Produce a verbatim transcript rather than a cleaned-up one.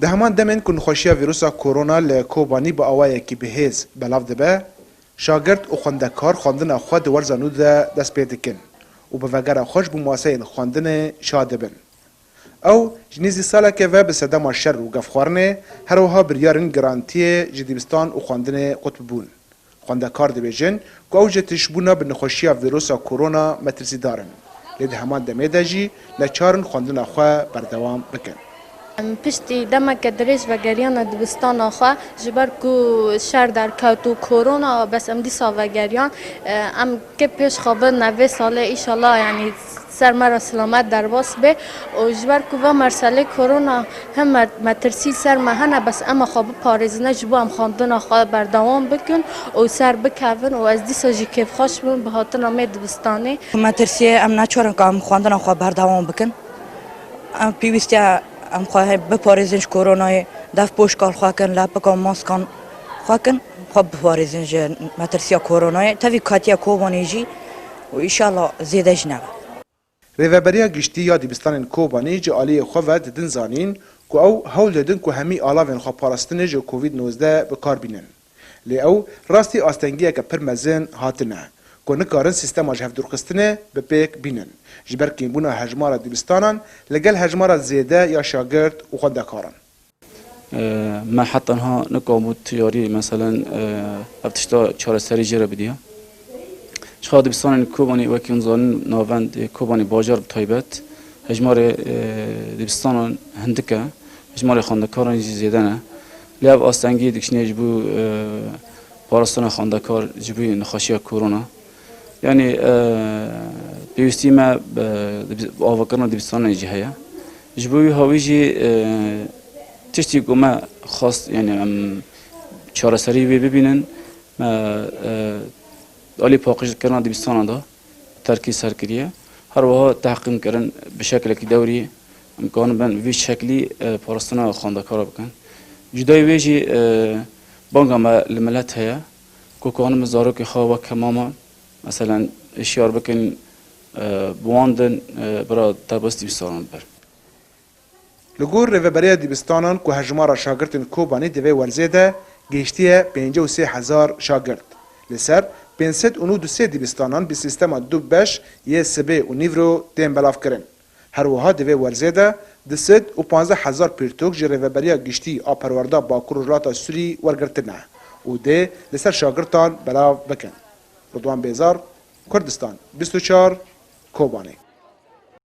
Di heman demên ku nexweşiya vîrusa korona li Kobanî bi awayekî bihêz belav dibe, şagirt û xwendekar xwendina xwe di werza nû de dest pê dikin û bi vegera xwe ji bo maseyên xwendinê şa dibin. Ew ji nêzî saleke ve bi sedema şer û gefxwarinê, her wiha biryarên girantiyê ji dibistan û xwendinê qutbibûn. Xwendekar dibêjin ku ew ji tiştbûna bi nexweşiya vîrusa korona metirsîdar in, lê di heman demê de jî neçar in xwendina xwe berdewam bikin. Em piştî demeke dirêj vegeriyane dibistana xwe, ji ber ku şer derket û korona, bes em dîsa vegeriyan. Em kê pêş xwe bin ne vê salê, îşallah, yanî ser me re silamet derbas bê û ji ber ku va merselê korona hem me-, metirsî ser me hene, bes em ê xwe biparêzine ji bo em xwendina xwe berdewam bikin û ser bikevin û ez dîsa jî kêfxweş bim bi hatina me dibistanê. Metirsiyê em neçarin ku em xwendina xwe berdewam bikin. Em pêwîstiye em xwe biparêzin ji koronayê, def poşka li xwe kin, lepika maskan xwe kin, xwe biparêzin ji metirsiya koronayê. Tevî ketiye Kobanê jî û îşallah zêde jî nebe. Rêveberiya Giştî ya Dibistanên Kobanî ji aliyê xwe ve didin zanîn ku ew hewl didin ku hemî alavên xweparastinê ji Covid nozdeh bi kar bînin. Lê ew rastî astengiyeke pir mezin hatine ku nikarin sîstema ji hevdûrxistinê bi pêk bînin, ji ber kêmbûna hejmara dibistanan li gel hejmara zêde ya şagirt û xwendekaran. Me heta niha nikabû tiyarî, meselen, ev tişta çareserî jê re bidiya. Ji xwe dibistanên Kobanî, wekî hûn zanîn, navendê Kobanî bajar bi taybet, hejmarê, e, dibistanan hindik e, hejmarê xwendekaran jî zêde ne. Lê ev astengî dikişîne ji bo, e, parastina xwendekar ji bo nexweşiya korona. Yanî, e, pêwîstî me bi, bi avakirina dibistanan jî heye. Ji bo wî hawî jî, e, tiştî ku me xwest, yanî em çareserî wê bibînin, me, e, alî paqijkirina dibistanan da terkî ser kiriye. Her wiha tehqîn kirin bi şekilekî dewrî em kanibin vî şeklî, e, parastina xwendekara bikin. Cudayî wê jî, e, banga me li milet heye ku kanibin zarokê xwe wek hemama, meselen, hişyar bikin, e, bi wan din, e, bira derbas dibistanan bibe. Li gor Rêveberiya Dibistanan ku hejmara şagirtên Kobanî di vê werzê de gihiştiye pêncî û sê hezar şagirt, li ser pênc sed û nod û sê dibistanan bi sîstema du beş yê sibê û nîvro tên belavkirin. Her wiha di vê werzê de du sed û panzdeh hezar pirtûk ji Rêveberiya Giştî a Perwerda Bakur Rojhilata Sûrî wergirtine û dê li ser şagirtan belav bikin. Ridwan Bêzar, Kurdistan bîst û çar, Kobanê.